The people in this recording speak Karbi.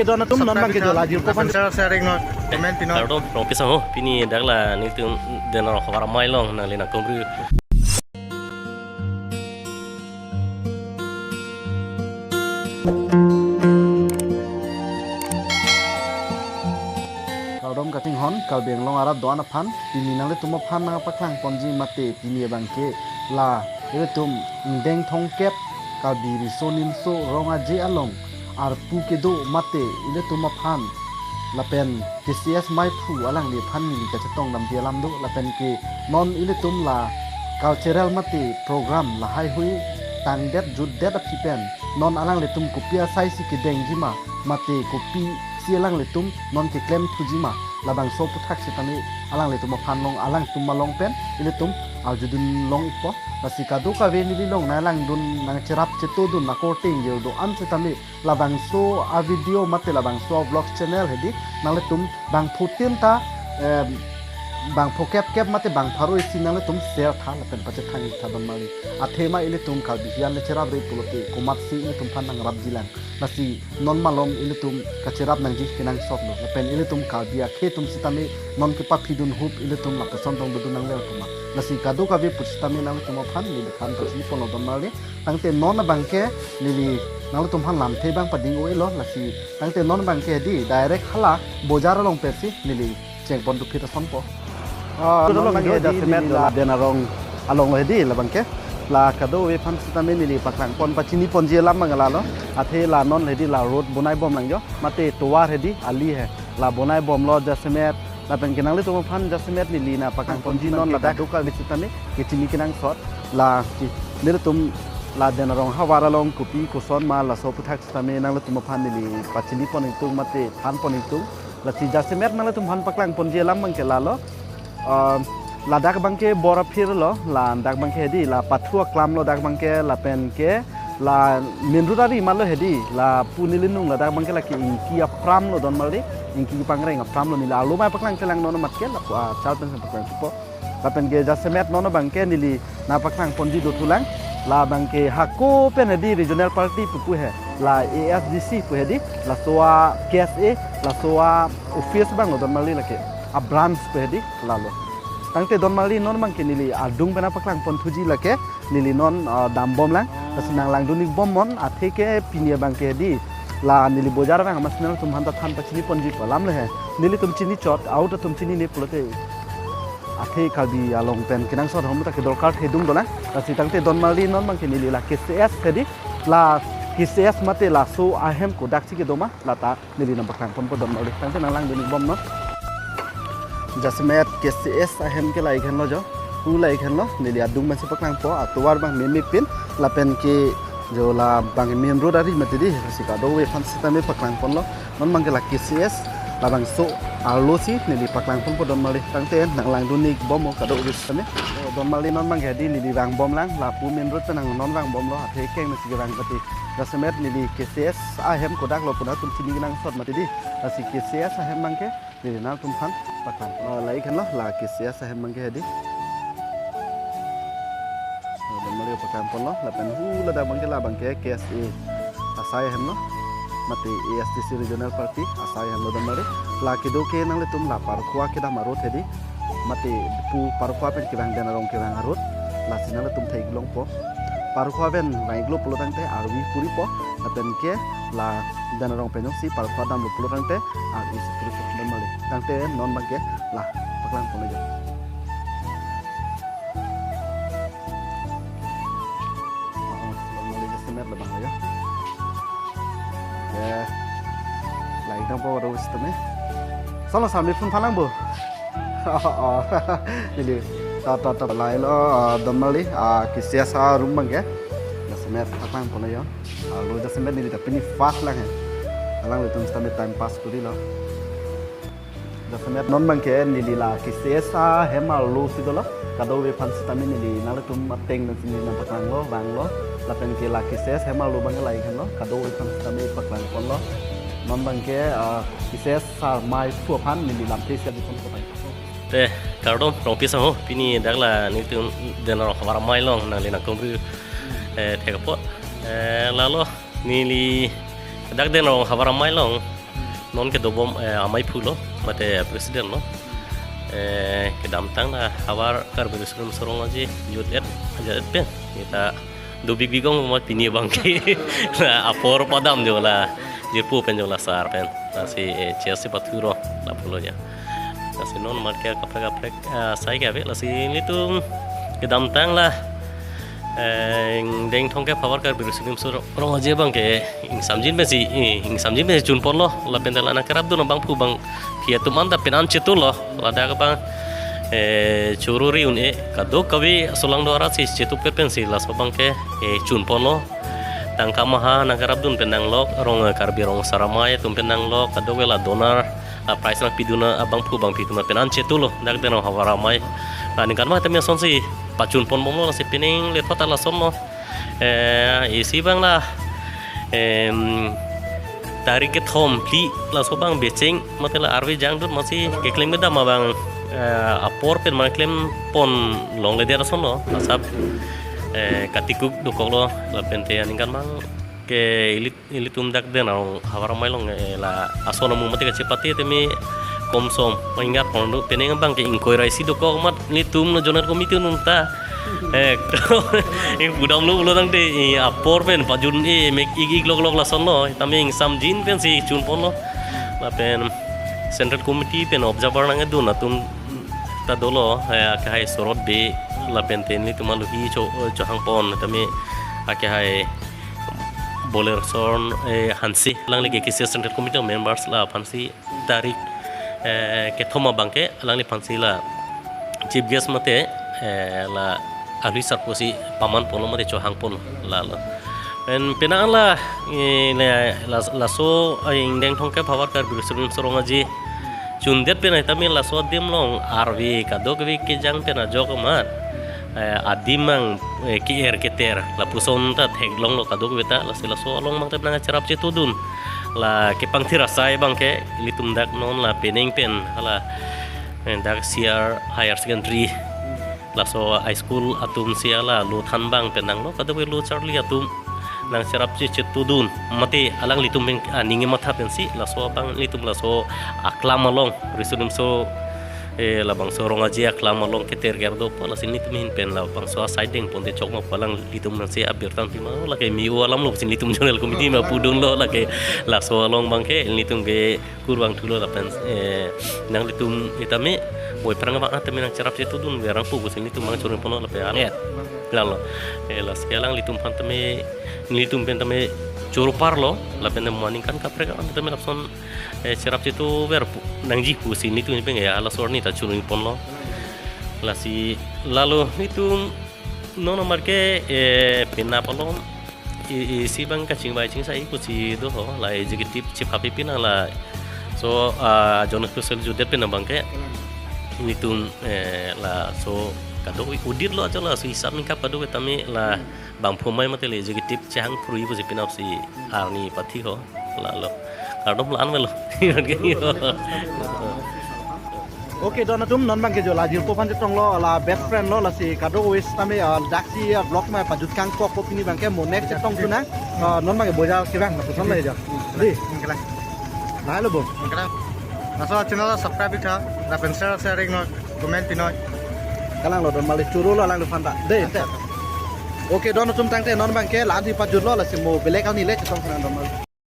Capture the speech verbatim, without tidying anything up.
Don atum non bang ke dola jur ko pan. Share, sharing non, comment pinon. Kardom, Rongpi asangho, pini dak la nelitum Dena Rong havar amei along nangli nangkongri. Kardom kachinghon, Karbi Anglong arat do-an aphan, pini nanglitum aphan nangpaklang ponji mate pini abang ke la ilitum ingdeng thomkep Karbi Riso Nimso Rong Aje along arpu kedo mate ilitum aphan lapen K C S maiphu alangli aphan neli kachetong damji alam do, lapen ke non ilitum la cultural mate program lahai hui tangdet jutdet aphi pen non alanglitum kopi asai si kedengji ma mate kopisi alanglitum non keklem thuji ma, labangso aputhak sitame alanglitum aphan along, alangtum along pen ilitum arjudun long ikpo. Lasi kadokave neli along nanglang dun, nangcherap cheto dun akorte ingjir do-an sitame labangso a-video mate labangso a-vlog channel hedi nanglitum bang phutin ta, em, bang phokep kep mate bang pharo isi nanglitum share tha lapen pachethang tha don mali. Athema ilitum Karbi hiyan le cherap re pulote komatsi ilitum aphan nangrapji lang. Lasi non malom ilitum kacherap nangji kenangsot lo. Lapen ilitum Karbi akhei atum sitame non kepaphidun hup ilitum lapuson tong dodun nangle atum. Lasi kadokave pu sitame nanglitum aphan neli than pachini ponlo don mali. Tangte non abang ke neli nanglitum aphan lamthe bang pading o-elo, lasi tangte non abang ke di direct hala bojar along pensi neli chengpon duphi ta sonpo. Ah, non abang ke di jasemet neli la Dena Rong along lo hedi labang ke. La kadokave aphan sitame neli paklang pon pachini ponji alam abang lalo. Athe la non hedi la road bonai bom lang jo. Mate tovar hedi ali he. La bonai bomlo jasemet. Lapen ke nanglitum aphan jasemet neli nangpaklang ponji non ladak kadokave sitame kechini kenangsot. La ki, nelitum la Dena Rong havar along kopi koson ma laso aputhak sitame nanglitum aphan neli pachini pon ingtung mate than pon ingtung. Lasi jasemet nanglitum aphan paklang ponji alam abang ke lalo. Ah, ladak abang ke bor aphir lo, ladak abang ke hedi la pathu aklam lo dak abang ke, lapen ke la main road ari malo hedi, lapu neli nung ladak abang ke lake ingki apram lo don mali, ingki pangreng apram lo, neli arlo mai paklang chelang non amat ke lapu achal pen paklang chepo. Lapen ke jasemet non abang ke neli nangpaklang ponji dothulang. Labang ke hako pen hedi regional party pupu he, la A S D C pu hedi, laso a-K S A, laso a-office abang lo don mali lake, a-branch pu hedi lalo. Tangte don mali non abang ke neli adung pen nangpaklang pon thuji lake, neli non, ah, dam bom lang. Lasi nanglang dun ik bom non, athe ke pini abang ke hedi la neli bojar abang amat si nanglitum aphan ta than pachini ponji pu alam le he. Nelitum chini chot, out atum chinine pulote athe Karbi along pen kenangsot ahormu ta kedorkar thedung dolang. Lasi tangte don mali non abang ke neli la K C S hedi, la K C S mate laso ahem kodak si kedo ma lata neli nangpaklang ponpo don mali. Tangte nanglang dun ik bom non. Jasemet K C S ahem ke la ik henlo jo. Hu la ik henlo, neli adung pensi paklang po, atovar abang meme pin, lapen ke jo labang main road ari mati di, lasi kadokave aphan sitame paklang ponlo. Non abang ke la K C S, labangso arlo si neli paklang ponpo don mali. Tangte nanglang dun ik bom mo kadokave sitame. O, don mali non abang ke hedi neli vang bom lang, lapu main road pen nang non vang bomlo, athe keng nasi vang kati. Jasemet neli K C S ahem kodak lo pu nangtum chini kenangsot mati di. Lasi K C S ahem abang ke neli nangtum aphan paklang. O, la ik henlo, la K C S ahem abang ke hedi. O, don mali paklang ponlo, lapen hu ladak abang ke labang ke K S A asai ahem lo. Mate A S D C regional party asai ahem lo don mali. La kedo ke nanglitum la Parkhowa kedam a-road hedi. Mate pu Parkhowa pen kevang Dena Rong kevang a-road. Lasi nanglitum thek longpo. Parkhowa pen vang iklo pulo tangte arvi puripo. Lapen ke la Dena Rong pen jongsi Parkhowa damlo pulo tangte arvi si puripo don mali. Tangte non abang ke la paklang ponlo jo. Oh, don mali jasemet labang jo. Ya. La ik dampo ro sitame. Solo sambil phone phalang bo. Oh, ini. Ta ta ta lailo, ah, don mali, ah, K C S arum abang ke. Jasemet paklang ponlo jo. Arlo jasemet neli ta pini fast lang he. Alanglitum sitame time pass kurilo. Jasemet non abang ke neli la K C S ahem arlo si dolo. Kadokave aphan sitame neli nanglitum ateng nangsi neli nangpaklanglo, vanglo. Lapen ke la K C S ahem arlo abang ke la ik henlo. Kadokave aphan sitame paklang ponlo. Non abang ke, ah, K C S sar maiphu aphan neli lamthe si adi ponpo. Te, kardom, Rongpi asangho, pini dak la nelitum Dena Rong havar amei along nangli nangkongri, eh, thek apot. Eh, lalo, neli dak Dena Rong havar amei along, Non kedobom, eh, amei aphu lo, mate president lo. Eh, kedamtang la havar Karbi Riso Nimso Rong Aje jut et, ajat et pen. Kita dubik bigong mo pini abangke. La apor padam jo la, jirpo pen jo la sar pen. Lasi, eh, chesi pathuro, lapulo ya. Lasi non marke kaprek kaprek, eh, sai ke ave, lasi nelitum kedamtang la, eh, ingdeng thomkep havar Karbi Riso Nimso Rong Aje abangke ingsamjin pensi, eh, ingsamjin pensi chunponlo, lapen te la nangkerapdun abangphu abangpi atum anta penan chetulo, ladak abang, eh, choruri un-e, kadokave asolang do arat si chetup ke pensi laso abangke, eh, chunponlo. Tangka maha nangkerapdun pen nanglok, rong, eh, Karbi Rongso Aramai atum pen nanglok, kadokave la donor, la prize nangpidun abangphu abangpi atum penan chetulo, dak den havar amei. La aningkan ma tame asonsi pachunponbomlo, lasi pining lethot ta lasonlo. Eh, isi abang la, em, tarik kethom phli laso abang becheng, mate la arve jangdut masi keklem kedam abang, eh, apor pen ma klempon longledet asonlo, asap, eh, katikuk dokoklo, lapen te aningkan abangke ili, ilitum dak den arong havar amei along, eh, la ason amung mate kachepate tame komsom, ma ingat pon do, pining abangke ingkoi ra isi dokok amat nelitum lo zonal committee atum ta. Eh, ing budam lo ulo tangte, eh, apor pen pajun-e mek ik ik lok lok lasonlo, tame ingsamjin pensi chunponlo. Lapen Central Committee pen observer nangkedun atum ta dolo, eh, akehai Sorot Bey, lapen te nelitum alohi cho, chohangpon, tame akehai Bolerson, eh, Hanse, alangli ke KCS Central Committee members la aphansi tarik, eh, kethom abangke alangliphansi la chief guest mate, eh, la alohi sar pusi pamanponlo mate chohangponlo lalo. Pen penang la, eh, la, la, laso, eh, ingdeng thomkep havar Karbi Riso Nimso Rong Aje chundet pen ai tame laso adim along arve kadokave kejang pen ajok amat, eh, adim abang, eh, ke-er keter lapuson ta theklonglo kadokave ta, lasi laso along abang tame nangcherap chetudun. La kepangthir asai abangke ilitum dak non la pining pen hala, eh, dak C R Higher Secondary, laso high school atum si hala lo thanbang pen nanglo, kadokave lo charli atum nangcherap chetudun, mate alanglitum pen aning matha pensi laso abang nelitum laso aklam along, Riso Nimso, eh, labangso Rong Aje aklam along keter ker dopo, lasi nelitum ahin pen labangso asai dengponte chokmapo, alanglitum nangsi abirta pima, lake mi-o alam lo pusi nelitum zonal committee ma pudunlo, lake laso along abangke nelitum ke kurvangthulo lapen, eh, nanglitum tame boi phrang abang tame nangcherap chetudun verang pu pusi nelitum abang chorongponlo lapen alo. Lalo. Eh, lasi alanglitum aphan tame, nelitum pen tame choro parlo, lapen mo aningkan kaprek abang tame lapuson, eh, cherap chetu ver pu, nangji pusi nelitum pen ya laso arni ta chorongponlo. Lasi lalo nelitum non marke, eh, penap along i, isi abang kachingvai chingsai pusi do ho, la executive chief happy pinang laso, ah, Zonal Council jutdet pen abangke nelitum, eh, laso kadokave audit lo ajo laso hisap ningkap kadokave tame la bangphu amei mate le executive chehang phrui pusi penapsi arni pathi ho lalo. Kardom la-an melo. Okay, don atum, non abangke jo la jirpo aphan chetonglo, la best friend lo, lasi kadokave tame, ah, daksi, ah, vlog ma pajutkangkokpo pini abangke, mo next chetong tu na, ah, non abangke boja kevang, lapuson lo jo. Di. Kevang. Lahai lo bo. Kevang. Laso channel subscribe tha, lapen share, sharing noi, comment pi noi. Kalang lo don mali choro lo alangliphan ta. De, te. Okay, don atum tangte non abangke la-ansi pajutlo, lasi mo belek arni le chetong kevang don mali.